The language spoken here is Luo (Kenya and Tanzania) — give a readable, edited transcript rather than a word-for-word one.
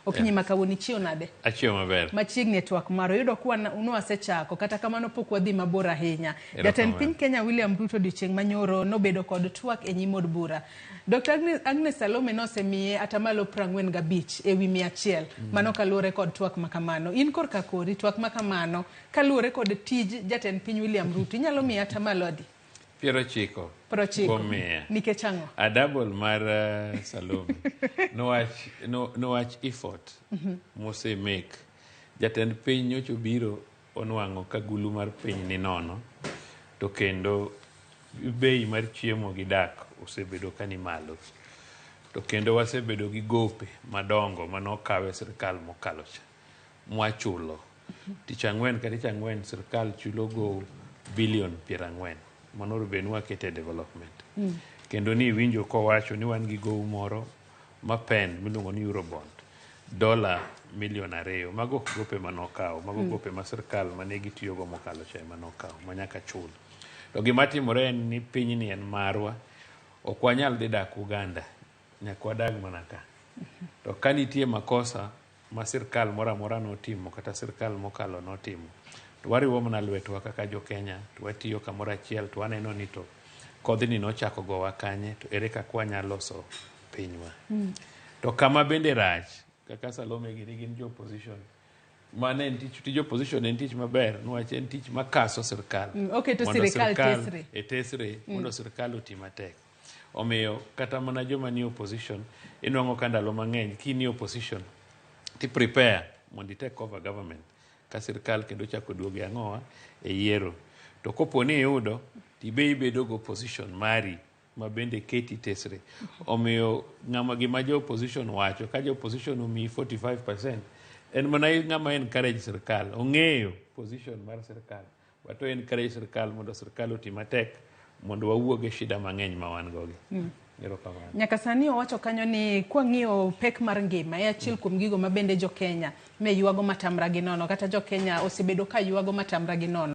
Okinyi ma kawuono ichiew nade? Achiew maber. Machiegni e twak marwa yudo kwa nwasechako kata kamano pok wadhi mabor ahinya. Jatend piny Kenya William Ruto odiochieng' manyoro nobedo kod twak e nyim od bura. Dr. Agnes Salome nosemiye atamalo 45 ewi 100. Mano kaluwore kod twak ma kamano. In korka kori twak ma kamano kaluwore kod tij jatend piny William Ruto inyalo miye atamalo adi? 90. 90. Kuom 100. Nikech ang'o? A double mar Salome. Nowach, no, nowach effort mose make. Jatend piny nyocha obiro onwang'o ka gulu mar piny ni nono to kendo bei mar chiemo gi dak osebedo ka ni malo. To kendo wasebedo gi gope madongo manokaw e sirkal mokalo cha mwachulo. Tich ang'wen ka tich ang'wen sirkal chulo gow bilion 40 mano bed ni wakete e development. Kendo ni iwinjo kowacho ni wan gi gow moro mapend miluongo ni Eurobond dola milion 2. Mago ok gope manokawo, mago gope ma sirkal mane gitiyogo mokalo cha ema nokawo ma nyaka chul. To gima timore en ni pinyni en marwa, ok wanyal dhi dak Uganda, nyaka wadag mana ka. To ka nitie makosa ma sirkal moro amora notimo kata sirkal mokalo notimo, to wariwo mana lwetwa kaka jo Kenya to watiyo kamoro achiel to waneno ni to kodhni nochako gowa kanye to ere kaka wanyalo loso pinywa. To kama bende rach kaka Salome gini gin jo opposition. Mano en tich, tij opposition en tich maber niwach en tich makaso sirkal. Oketo Mondo sirkal tesre. E tesre mondo sirkal oti matek. Omiyo kata mana joma nie opposition inwang'o ka ndalo mang'eny kinie opposition ti prepare mondo i take over government ka sirkal kendo chako duogo e ang'owa e yiero. To kopo ni iyudo tibe ibedo go opposition mari ma bende keti tesre. Omiyo ng'ama gima jo opposition wacho ka jo opposition omiyi 45% en mana ng'ama encourage sirkal ong'eyo position mar sirkal but o encourage sirkal mondo sirkal oti matek mondo wawuog e shida mang'eny ma wan go gi. Erokamano. Nyaka sani owacho kanyo ni kwang'iyo pek mar ngima e achiel kuom gigo ma bende jo Kenya me ywago matamra gi nono kata jo Kenya osebedo ka ywago matamra gi nono.